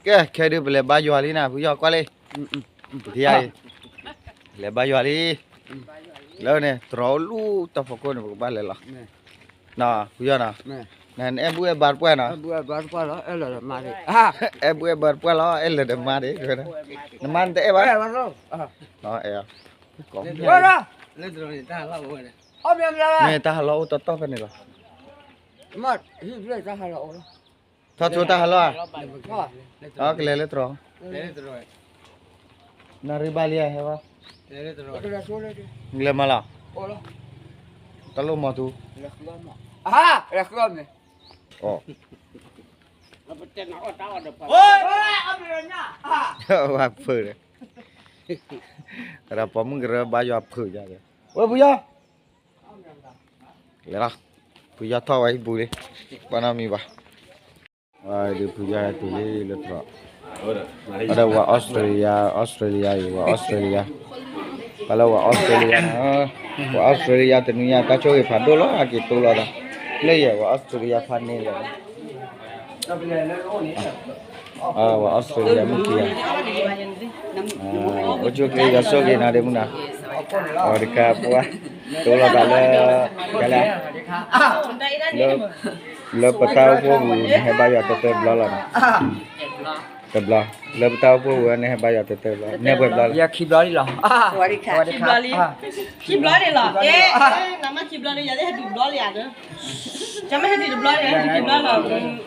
ကဲ ခဲဒုးပလဲၤဘါယွၤလံနၤ ဖုယီၢ်ကွၢ်လံ, ပထံၣ်ယၤအံၤ, လဲၤဘါယွၤလံ, လၢန့ၣ် တြီၤအိၣ်လူၤတၢ်ဖီခိၣ်န့ၣ် ပကဘၣ်လဲၤလီၤ, ဖုယီၢ်နီၤ, နအဲၣ်ဘူၣ်အဲၣ်ဘါတပှၢ်နီၤ, အဲၣ်ဘူၣ်အဲၣ်ဘါတပှၢ်လီၤ အဲၣ်လၢၤဒီးမါဒံး, နမါနတအဲၣ်ဘၣ်, အဲၣ်, မ့ၢ်တၢ်ဟးလီၢ်အိၣ်တီတီဖဲန့ၣ်လီၤ, ထီၣ်ဆိတၢ်ဟးလီၢ်ဧါ, ကလဲၤလၢတြီၤ, နရံဘၣ်လံဧါဟဲဘၣ်, နလဲၤမၤလီၤ, တၢ်လိၣ်မီၤသူ, ဝၤဖုးဒီး, ဒီးပိာ်မုၣ်ကရၢဘါယွၤဖုးယါဒီး, ဝဲဖုယီၢ် လဲၤလီၤ, ဖုယီၢ်ထီၣ်ဝဲဟံၣ်ပူၤလံ, ဘၣ်နီတမံၤဘၣ်, ဒုးဖုယီၢ်ဟဲတုၤလံလၢတြီၤ, ဒီးဝဲအီစထြ့လယါ, အီစထြ့လယါအံၤ ဝဲအီစထြ့လယါ, ပှၤလၢဝဲအီစထြ့လယါ, ဝဲအီစထြ့လယါတနံၤညါ တၢ်ဆိၣ်ဂ့ၤဖးဒိၣ်လီၤ ဟဲက့ၤတိလီၤသး, လၢယဲ ဝဲအီစထြ့လယါဖးန့ၢ်လီၤ ဝဲအီစထြ့လယါမုၢ်ခံဂၤ, အိၣ်ဆူၣ်ချ့ယွၤဆိၣ်ဂ့ၤနၤဒ့မုၢ်နၤ, အဝဲတခါပှၤ, တိလီၤသးလၢ, ကလဲၣ်, လၢပတၢ်အိၣ်ဖှိၣ်ပူၤ နဟဲဘါယွၤတတၢၢ်တဘျီလီၤနီၤ, တဘျီ, လၢပတၢ်အိၣ်ဖှိၣ်ပူၤ နဟဲဘါယွၤတတၢၢ်တဘျီ, နဟဲပှဲၤဘျီလီၤ, ခံဘျီလံလီၤ, ခံဘျီလံလီၤ, နမ့ၢ်ခံဘျီလံ ယၤသ့ၣ်ဟဲတုၤတဘျီလံဧါ, ယမ့ၢ်ဟဲတုၤတဘျီလံ ဟဲတုၤ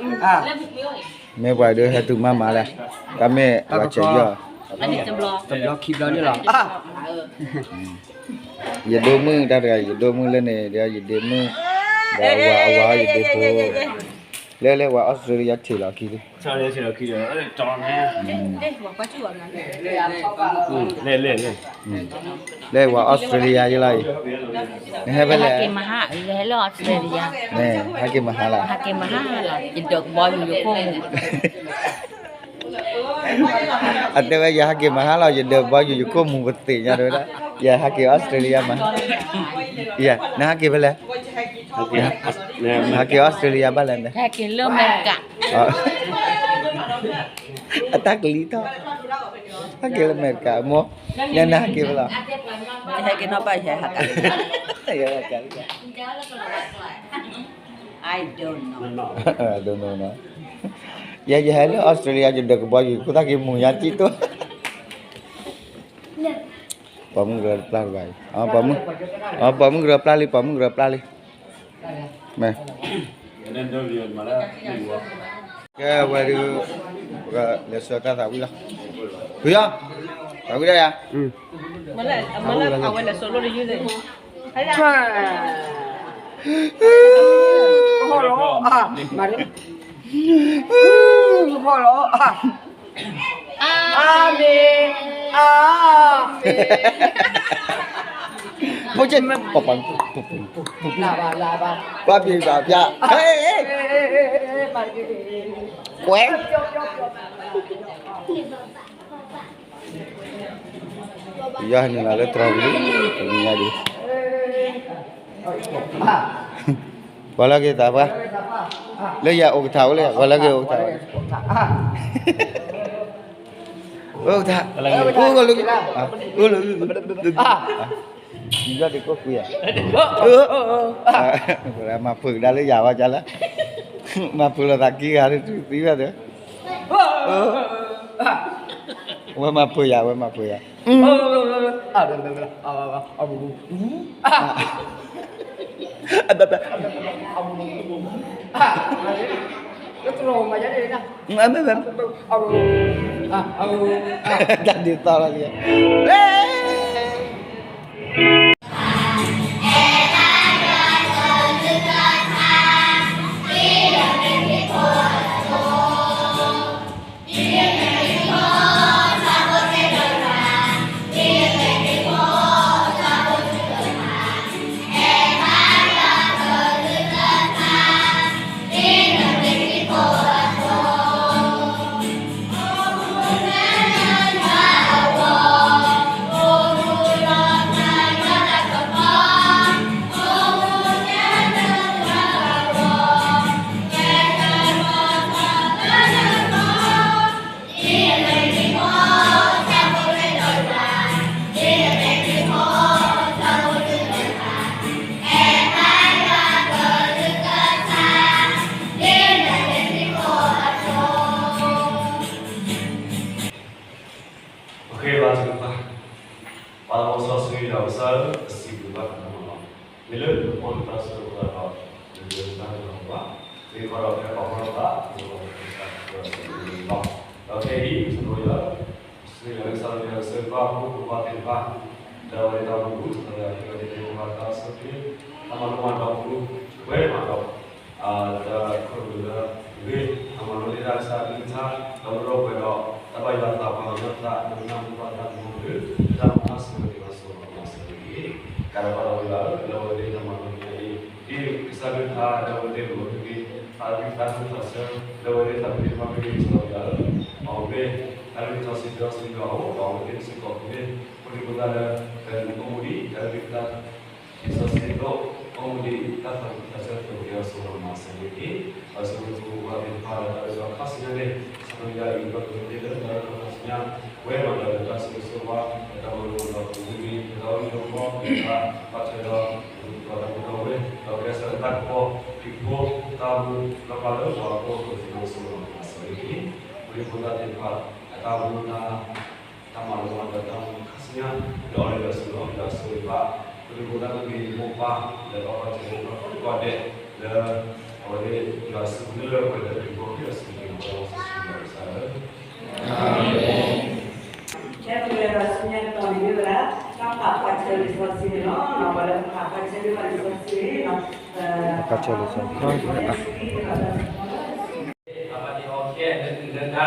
ခံဘျီလီၤ, မ့ၢ်ပှၤဒုးဟဲတုၤမးမးလဲၣ်, တၢ်မ့ၢ်ပှၤဆဲးယီၢ်, တဘျီခံဘျီန့ၣ်လီၤ, ယဒိၣ်မုၣ်တၢ်တဂၤ ယဒိၣ်မုၣ်လၢန့ၣ်ဒီး ယဒ့မုၣ်, ဒီးအဝၤအဝၤ ယဒ့ဖိ, လၢလၢဝဲအီစထြ့လယါထံၣ်လီၤခံလံ, လၢဝဲအီစထြ့လယါယလီၤအံၤ, နဟဲဖဲလဲၣ်, ဟဲက့ၤမဟါလီၤ, အတဲဝဲယဟဲက့ၤမဟါလီၤ ယဒၢးကဘီယူၤယခိၣ်မူၤပသ့ၣ်ညါတဲဝဲဒၣ်, ယဟဲက့ၤအီစထြ့လယါမး, နဟဲက့ၤဖဲလဲၣ်, ဟဲက့ၤအီစထြ့လယါဘၣ်လဲၣ်န့ၣ်, ဟဲက့ၤလၢအမဲရကၤ, အတၢ်ကလံၤထီၣ်, ဟဲက့ၤလၢအမဲရကၤမိၢ်, နနဟဲက့ၤဖဲလဲၣ်, ဟဲက့ၤနီၢ်ဘၣ်ယဟဲဟးကၤလံ, ယဲယဟဲလၢအီစထြ့လယါ ယဒၢးကဘီယူၤ ခိၣ်သၣ်က့ၤမူၤညါတံၢ်တိၢ်, ပိာ်မုၣ်ကရၢပျၢ်တဂၤအံၤ, ပိာ်မုၣ်ကရၢပျၢ်လံ ပိာ်မုၣ်ကရၢပျၢ်လံ, မ့ၢ်, ကဲဝဲဒုး, ပကလဲၤဆှၢတၢ်သးဝံၣ်လီၤ, ဖုယီၢ်, သးဝံၣ်ဒၣ်ယၤ, အဝဲလဲၤဆှၢလိၣ်တယုၢ်န့ၣ်, ဟီၣ်လီၤ, မၤ, ဟီၣ်လီၤ, အၤမ့ၣ်, အၤမ့ၣ်, ဖိက့, ပှၤပှၤ, ပှၤပျံၤပှၤပျါ, ကွဲး ယွၤဟဲနုာ်လီၤလၢတြီၤပူၤလံ, တနံၤညါဒံး, ပှၤလၢက့ၤသးပှၢ်, လၢယၤအိၣ်ကထါအိၣ်လၢယၤ, ပှၤလၢက့ၤအိၣ်ကထါ, အိၣ်ကထါ, အိၣ်လၢ, အိၣ်လၢ, ယွၤဒုးကိးကွံာ်ဧါ, မၤဖုးကဒါလၢယၤဝဲကလဲၣ်, မၤဖုးလိာ်သးခံဂၤလၢတုၤသံဘၣ်ဒီး ဝဲမၤပှဲၤယၤ, ဝဲမၤပှဲၤယၤ, တၢ်ဒ်သိးလီၤလံ, ကစၢ်ဧၢ, ပစံးဘျုးဘၣ်နၤလီၤ. မ့ၢ်လၢနဖိနသးစၢ်အဃိဒီး နဒုးနၢ်ပၢၢ်နၤဘၣ်, မ့ၢ်ဃီဒီးဖဲပှၤဖီၣ်လိာ်သး ပကစၢ်စံးဘျုးနၤလီၤ. ဒီးခဲအံၤ ပဆိၣ်ဂ့ၤယွၤ, ပဆိၣ်ဂ့ၤယွၤကစၢ်ယွၤကစၢ်ယွၤ ပှၤဖိပှၤသ့ၣ်တဖၣ် ဒီးအဝဲဒၣ်တၢ်မူ ပသရၣ်ဟ့ၣ်ဝဲဒၣ်တၢ်မၤတၢ်ဆၢကတီၢ် တၢ်မၤလိမၤဒိးပူၤ ဝဲမၤဒီး တၢ်ခိၣ်နူာ်လၢ ဂ့ၢ်တၢ်မၤလိန့ၢ်တၢ်ကစၢ်အကလုၢ်ကထါ ဒီးပရိပှဲၤဒီး တၢ်ဘၣ်ယွၤသးပှၢ်လီၤညီသး ဒိကနၣ်မူဘၣ်တၢ်မူပူၤ တၢ်မၤတၢ်ဆၢကတီၢ်မၤစၢၤလီၤမၤစၢၤတက့ၢ်. ကဲဒီးပၢ်ဒီးဝဲဒၣ်ဧၢ, လၢဝဲဒၣ်တၢ်မၤလိန့ၢ်အံၤ ဒ်ကစၢ်ကလုၢ်ကထါ လၢဝဲဒၣ်တၢ်မၤလိန့ၢ် တၢ်ဂ့ၢ်တၢ်သူၣ်တၢ်ဆၢ လၢဝဲဒၣ်တၢ်မၤလိန့ၢ်တၢ်ဂ့ၢ်ကစၢ်ယွၤဧၢ, အဝဲ တၢ်ဂ့ၢ်ကစၢ်စံးဆၢစံးဆၢအီၤ ဒီးအဝဲသ့ၣ်စ့ၢ်ကီး ပမ့ၢ်ဖိဒံဖိသၣ်လၢ ပအိၣ်မူဒ် တၢ်ဂ့ၢ်ကစၢ် လံာ်စီဆှံသိး အိၣ်မူဒ်တၢ်သးခုကစီၣ် ကစၢ်ယွၤဆိၣ်ဂ့ၤမၤစၢၤန့ၣ်တက့ၢ်. ဒီးဆိၣ်ဂ့ၤပှၤသ့ၣ်တဖၣ်ဒီး တၢ်ကစီၣ်ခါဆူညါန့ၣ် ဆၢကတီၢ်ယၤအံၤ ဒီးပမ့ၢ်လၢတၢ်ကစီၣ်ခါဆူညါ ပဝဲမၤဒီးတၢ်ဆိၣ်ဂ့ၤဆိၣ်ဝါ ဒီးတၢ်မၤလိမၤဒိးပူၤန့ၣ် ပတၢ်အိၣ်မူအဂီၢ် ပတၢ်ဘၣ်ထွဲဒီး ပတၢ်မူဒီးဝဲ ဒီးကဲစၢ်လၢတၢ်ကပီၤ ခရံာ်ဖိ တၢ်မူလီၤပာ်လၢပှၤအဃိ ပကသ့ၣ်နီၣ်ဆိၣ်ဂ့ၤမၤစၢၤန့ၣ်တက့ၢ်. ပဝဲဖိသၣ်သ့ၣ်တဖၣ် အတၢ်မူတၢ် တၢ်မၤလိမၤဒိးတၢ်မူခါဆူညါ ဒီးအီၤလၢအစုလီၤ ဒီးအစုလီၤဘၣ် ပဒိၣ်ဖိသၣ်မ့ၢ်ဂ့ၤ မိၢ်ပၢ် လၢဘၣ်ကွၢ်ဆၢၣ်မဲာ်ပှၤကိးဂၤဒဲး လၢ အဝဲသ့ၣ်ယွၤစုပူၤလၢပှဲၤလၢခရံာ်ဖိ ခရံာ်အစုပူၤ ပှၤလၢစုပူၤလၢကစၢ်လၢ အၤမ့ၣ်. ဖဲပကလဲၤဒီးဆူညါတတီၤန့ၣ်မ့ၢ်ဝဲဒၣ် တၢ်ဖးကွၢ်ဆၢလံာ်စီဆှံန့ၣ်လီၤ. ပှၤလၢဖးကွၢ်ဆၢလံာ်စီဆှံန့ၣ် ကွၢ်ဆၢလံာ်စီဆှံ အဘၣ်န့ၣ်အီၤခဲလၢာ်လၢဒုၣ်လၢဒါ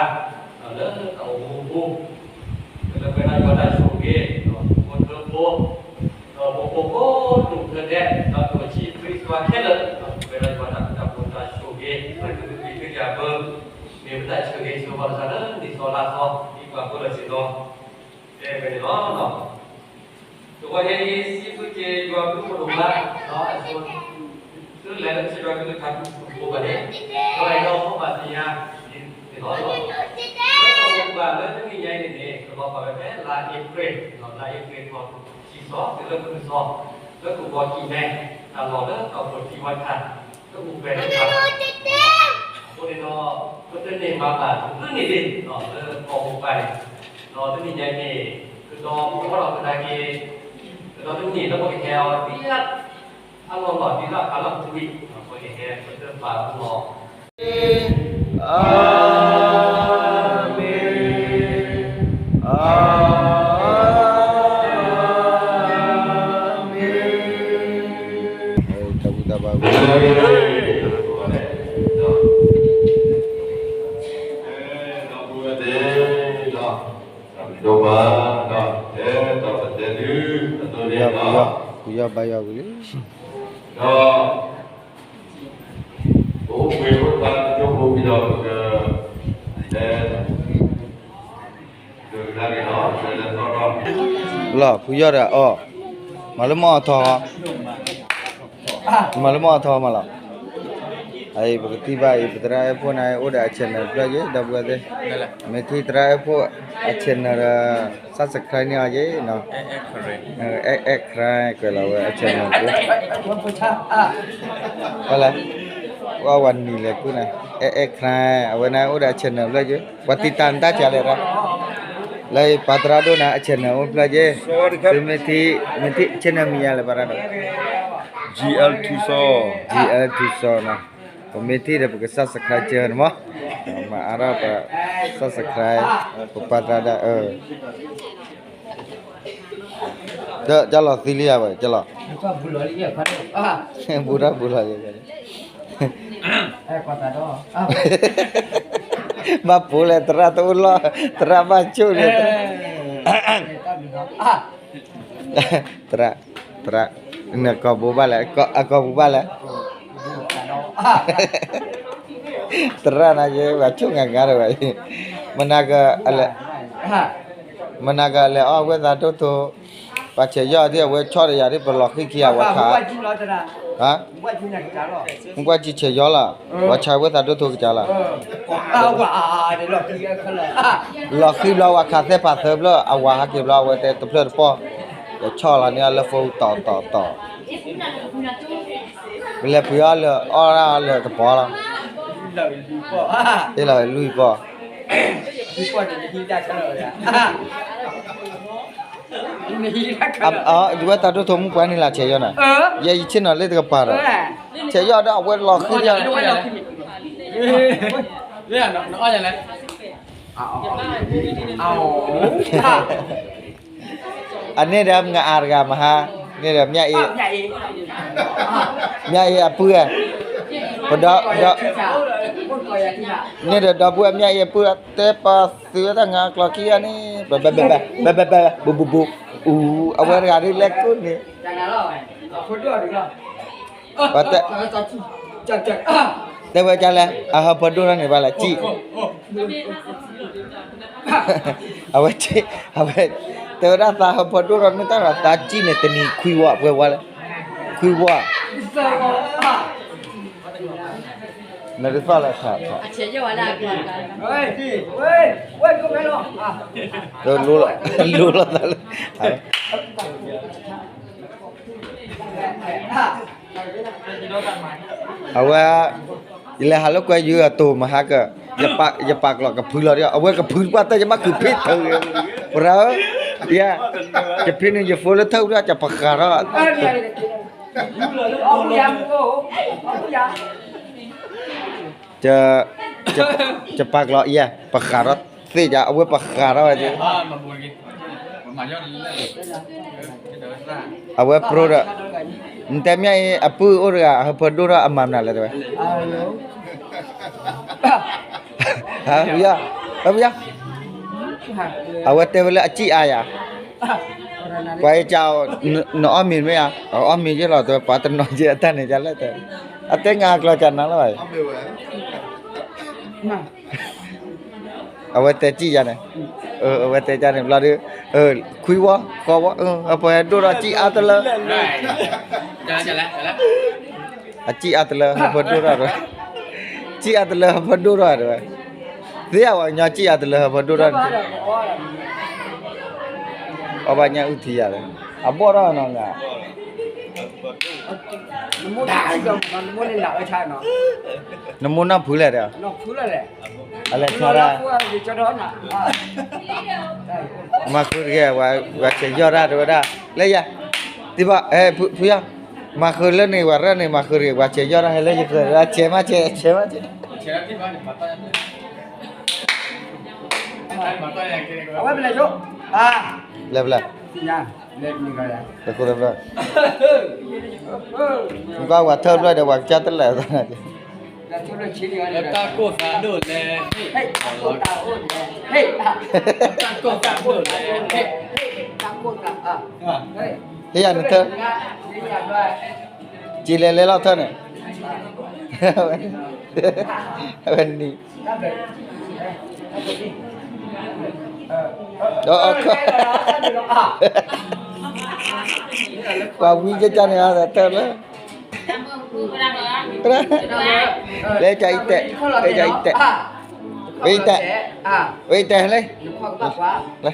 လၢတၢ်အိၣ်မူအပူၤ လၢပှဲၤဒီးယွၤတၢ်ဆိၣ်ဂ့ၤ ဒီးဖိထၢဖိ ဒီးဖိဖိဖိဒိၣ်ထၢဒဲး ဒီးဒိၣ်ဆံးဖှံသးခဲလၢာ် ပှဲၤဒီးယွၤတၢ်ဃူတၢ်ဖိးတၢ်ဆိၣ်ဂ့ၤ လၢကဒုးက့ၤကယၤပၢ မ့ၢ်ပတၢ်ဆၢဂ့ၤဆၢဝါကစၢ်လၢနံၣ်သီလါသီ ဒ်ပှၤပၢလီၤစ့ၢ်ကီး တဲဝဲန့ၣ်လီၤ. တဝီညါအံၤ စံးဘျုးက့ၤယွၤဘျုးဖးဒိၣ်မး ဒီးအဆိ သုလဲၤလၢကစၢ်ယွၤကလုၢ်ကထါပူၤဘၣ်န့ၣ် ဒီးအဲၣ်ဒိးဖီၣ်ဘၣ်သ့ၣ်ညါန့ၣ်လီၤ. လၢပှၤဘၣ်လၢတနံၤညါအံၤန့ၣ်န့ၣ် ကလီၤဘၣ်ဝဲဖဲလါအ့ဖြ့ၣ် လါအ့ဖြ့ၣ်ထီၣ်ခံဆံသီ တုၤလၢခွံဆံသီ လၢကဝီၤကံၢ်မဲ တၢ်လီၢ်လၢကီၢ်ဖိထံဝါထး လၢအိၣ်ဖျဲၣ်လၢပှၤ အဃိန့ၣ်ဒီး ပတန့ၢ်မၤဘၣ်တဘျုးန့ၣ်လံ လၢကီၢ်မိၢ်ပှၢ်န့ၣ် ဒီးတနံၤညါအံၤန့ၣ် ကဒီးပဝဲဒီးကဒါက့ၤ ကဒီးတနံၤလၢပကဟဲအီၤဒ် အလီၢ်လီၢ်ဒ်လၢအဖးလီၢ်ကွံာ် ပကဟဲပတၢ်ပာ်အလီၢ် အၤမ့ၣ်. တၢ်ဘူၣ်တၢ်ဘါဝဲ ပူၤယီၢ်ဘါယွၤဝံၤလံ ဒီး ပအိၣ်ဘှံးအိၣ်သါကၠိဖိဒီး ပက လီၤ ဖုယီၢ်ဒီးအီၣ် မၤလၢမီၢ်အထီ မၤလၢမီၢ်အထီမးလီၤ. အံၤ ပကသံဘၣ်အံၤ ပသရၣ်အဲၣ်ဖိန့ၣ် အိၣ်ဒီးအ channel တဖျၢၣ်ယ့ၣ် ဒီပုၢ်ဝဲၢ်သ့ၣ် မ့ၢ်ထံၣ်သရၣ်အဲၣ်ဖိအ channel ဒီး subscribe န့ၢ်အီၤယ့ၣ်နီၤ အဲၣ်အဲၣ် crime ကွဲးလီၤဝဲအ channel ပူၤ ဝဲလဲၣ် ဝဲဝဲနံၤလဲၤကူၣ်န့ၣ် အဲၣ်အဲၣ် crime အဝဲန့ၣ်အိၣ်ဒီးအ channel တဖျၢၣ်ယ့ၣ် ပှၤတံာ်တာ်နတၢ်ကလဲၣ်ရၣ် လၢပၢ်သရၣ်ဒိၣ်န့ၣ် အ channel အိၣ်တဖျၢၣ်ယ့ၣ် သုမ့ၢ်ထံၣ် မ့ၢ်ထံၣ် channel မံၤယါလဲၣ်ပၢ်သရၣ်ဒိၣ် GL ထူစီ GL ထူစီနီၤ ပမ့ၢ်ထံၣ်ဒီးပက subscribe စၢၤန့ၣ်မး မၤအါထီၣ်ပ subscribe ပပၢ်သရၣ်ဒၣ်အၢ ကၠီလီၤသံလံဧါဝဲ ကၠီလီၤ ဘူးထီၣ်ဘူးလီၤ ဘၣ်ပိာ်လဲၣ် သရၣ်တအိၣ်လီၢ် သရၣ်ဘၣ်ဆိၣ်လံ သရၣ် သရၣ် နကီၢ်ပူၤဘၣ်လဲၣ် အကီၢ်ပူၤဘၣ်လဲၣ် သရၣ်နၤယဲ ပှၤဆိၣ်ငါငါဒီးဝဲ မနၤကလဲၤ မနၤကလဲၤအီၣ်ဝဲသးဒိၣ်ထိ ပှၤဆဲးယီၢ်ဒ်အဝဲဆီၣ်ဒီးယၤဒ်ပလီၤဃံခံဂၤဝဲခါ မ့ၢ်ကွၢ်ကံဆဲးယီၢ်လီၤ ပှၤဆါဝဲသးဒိၣ်ထိကစၢ်လီၤ လီၤဃံဘျီဝဲခါသဲၣ်ဖးသၢဖျၢၣ် အဝၤဟးက့ၤဘျီအဝဲတဲတဖျၢၣ်တပီၢ် ယဆီၣ်လီၤန့ၢ်အီၤလၢဖိတီၤတီၤတီၤ ပလဲၤပှ့ၤအီၣ်လၢအီၣ်ဒၣ်လၢတပီၢ်လီၤ ဟ့ၣ်လီၤဝဲလွံၢ်ပီၢ် ယဝဲတၢ်ဒိၣ်ထီၣ်မူပှၤန့ၣ်လၢဆဲးယီၢ်နၤ, ယဲယဆ့ၣ်နီၤလၢတကပၤဒီး, ဆဲးယီၢ်ဒီးအဝဲလီၤဃံလီၤ, အန့ၣ်ဒီးမ့ၢ်အါတဂၤမဟါ, န့ၣ်ဒီးမၠၣ်အ့, မၠၣ်အ့အပုၢ်, ပဒီ, န့ၣ်ဒီးဒီပုၢ်မၠၣ်အ့အပုၢ် တဲပာ်သုဝဲတၢ်ငါကျီခံဂၤန့ၣ်, ဘဲဘဲဘဲဘဲဘဲဘဲဘဲ, ဘူးဘူးဘူး, အူ, အဝဲတဂၤဒ်လဲၣ်ကိးန့ၣ် တဲဝဲဒ်လဲၣ်, အဟၢဖၢဒိၣ်ထီၣ်န့ၣ်ဘၣ်လဲၣ်, စံၣ်, အဝဲ, အဝဲ, တဲဝဲဒၣ်သးဟၢဖၢဒိၣ်ထီၣ်န့ၣ်တၢ်ဒီးသးစံၣ်န့ၣ် တနံၤခွံဝီပှဲၤဝီလဲၣ်, ခွံဝီ, နတသီၣ်လၢထး, လိၣ်လီၤသးလၢ, အဝဲ, ယလဲၤဟးလိာ်ကွဲယုၢ်အတိၢ်မဟါကၢ, ယပာ်ကျိာ်ကဖုလီၤဒီး အဝဲကဖုတပှၢ်တၢၢ် ယဘၣ်ဃုဖ့ၣ်ထၢၣ်, ပရၢ, ယ, ယဖံန့ၣ်ယဖိလၢထၢၣ်ဒီး ယပဃးထီၣ်, ယပာ်ကျိာ်အံၤ ပဃးထီၣ်သ့ၣ်ယါ အဝဲပဃးထီၣ်ဝဲ, အဝဲပြိဒီး, နတဲမ့ၢ်အံၤအပုၢ်အိၣ်တဂၤ အဟၢဖၢဒိၣ်ထီၣ်အမၤမနုၤလဲၣ်တဲဝဲ ဟါ, ဟါ, အဝဲတဲဝဲလၢအစံၣ်အါယၤ, ပှၤအံၤကး, နအီၣ်မ့ၤမ့ၢ်ဧါ, အအီၣ်မ့ၤယ့ၢ်လီၤတဲဝဲ ပှၤတနီၤယ့ၢ်အတၢ်န့ၣ်ယလဲၣ်တဲ, အတဲငါအကျိာ်ကနၤလီၤဘၣ်အံၤ အဝဲတဲစံၣ်ယၤန့ၣ်, အဝဲတဲကန့ၣ်ဘျီဒီး, ခွံဝီ, ဃိးဝီ, ဟၢဖၢဒိၣ်ထီၣ်စံၣ်အါတလၢ, အစံၣ်အါတလၢဟၢဖၢဒိၣ်ထီၣ်တဲဝဲ, စံၣ်အါတလၢဟၢဖၢဒိၣ်ထီၣ်တဲဝဲ, သ့အဝဲကညီစံၣ်အါတလၢဟၢဖၢဒိၣ်ထီၣ်န့ၣ်, အီၣ်ဘၣ်ညၣ်အုၣ်ထံယၤဒီး, အဘီၣ်ထီၣ်နီၤ, နမိၢ်နီၢ်ဖုလဲၣ်ဒီး, အလဲၤဆါဒၣ်, မၤဃုတဂ့ၤ, ပှၤဆဲးယီၢ်တၢ်တဲဝဲဒၣ်, လၢယၤ, တံၤဘၣ်, ဖုယီၢ်, မၤဃုလၢန့ၣ် ပှၤရၢၢ်န့ၣ် မၤဃုတဂ့ၤ ပှၤဆဲးယီၢ်တၢ်ဟဲလၢယဃၢၤ ဆဲးမးဆဲး ဆဲးမးဆဲး လဲၤဖျၢၣ်, နကွၢ်ဝဲထၢၣ်ဖျၢၣ်ဒီး ပှၤကစၢ်တလဲၤသးန့ၣ်, တၢ်ကိၢ်သးဒိၣ်လဲၣ်, တၢ်ကိၢ်သးဒိၣ်လဲၣ်, ဟ့ၣ်ယၤနထၢၣ်, က့ၤလဲၤလဲၤလီၤထၢၣ်န့ၣ်, အဝဲနံၤ, ဒီးအခၢၣ်, ပှၤဝံကကန့ၣ် အသးထၢၣ်လၢ လၢကအံၤတဲ, လၢကအံၤတဲ, ဝဲအံၤတဲ, ဝဲအံၤတဲလၢ, လၢ,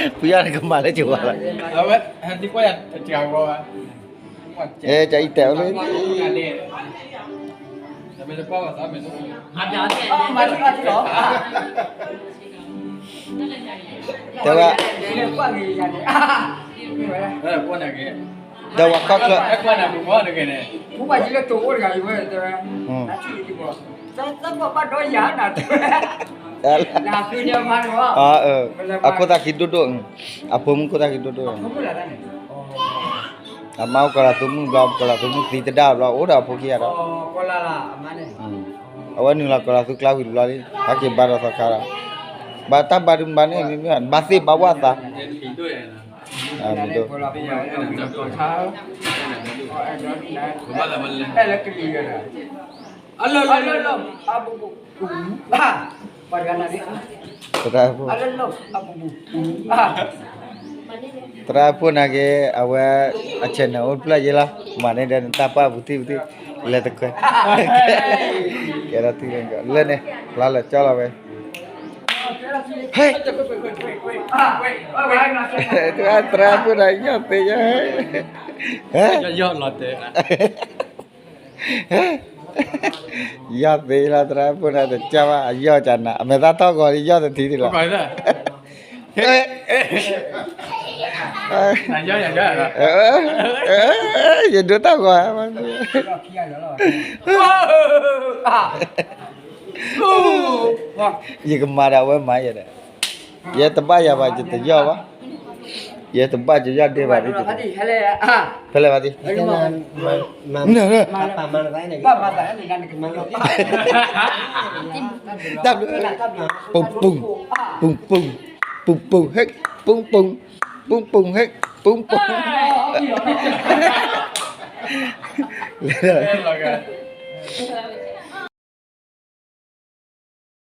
ဖုယီၢ်န့ၣ်ကမၤလၢကဝၤလီၤ, ကအံၤတဲအီၤလၢ တဲဝဲ, ဒီးဝဲခီၣ်ချၢ, အခိၣ်သးခံဒိၣ်ဒိၣ်, အဖိမုၣ်ခိၣ်သးခံဒိၣ်ဒိၣ်, အမါအိၣ်ကီၤလၤသူမုၣ်ဘျီ, ကီၤလၤသူမုၣ်သံတဒါဘျီ အိၣ်ဒီးအဖိခံဂၤဒီး, အဝဲနုာ်လီၤကီၤလၤသူကျါဝံၤတဘျီလံ, ဟဲက့ၤဘါဒီးသီခါဒီး, ဘၣ်တၢ်ဘါဒုးဘါန့ၣ်, ဘါသ့ၣ်ဘါဝၣ်သး, မ့ၢ်ဒိၣ်, သရၣ်ဖိ, သရၣ်ဖိနာ်က့ အဝဲ, အ channel အိၣ်ဖျၢၣ်ယဲလီၤ, မၤန့ၢ်ဒီးနတၢ်ပာ်ပူၤထံၣ်ပူၤထံၣ်, လဲၤတခွဲ, ကဲထီၣ်ထံၣ်လၢန့ၣ်, ဖျါလၢာ်ကၠီလီၤဝဲ. ဟဲ, သရၣ်ဖိန့ၣ် ယီၢ်သ့ယီၢ်, ဟဲ, ယီၢ်သ့လီၤ သရၣ်ဖိန့ၣ် တကၢ်ဘၣ် အယီၢ်ကနၤ အမဲာ်သၣ်ထီၣ်ဂီၤ ယီၢ်တထံၣ်ဒံးလီၤ, ယဒိၣ်တၢ်ဂီၤ ယကမၤဒၣ်ဝဲမၤယဲဒီး, ယဲတဘၣ်ယၤဘၣ် ယတယီၢ်ဘၣ်, ယဲတဘၣ်ယယီၢ်ဒ့ဘၣ်ဒ်, ဖဲလဲၣ်ဘၣ်ဒ်, တၢ်ဘျုး, ပူၤပူၤ, ပူၤပူၤ, ပူၤပူၤ, ဟဲ, ပူၤပူၤ, ပူၤပူၤ, ဟဲ, ပူၤပူၤ, လဲၤဒီး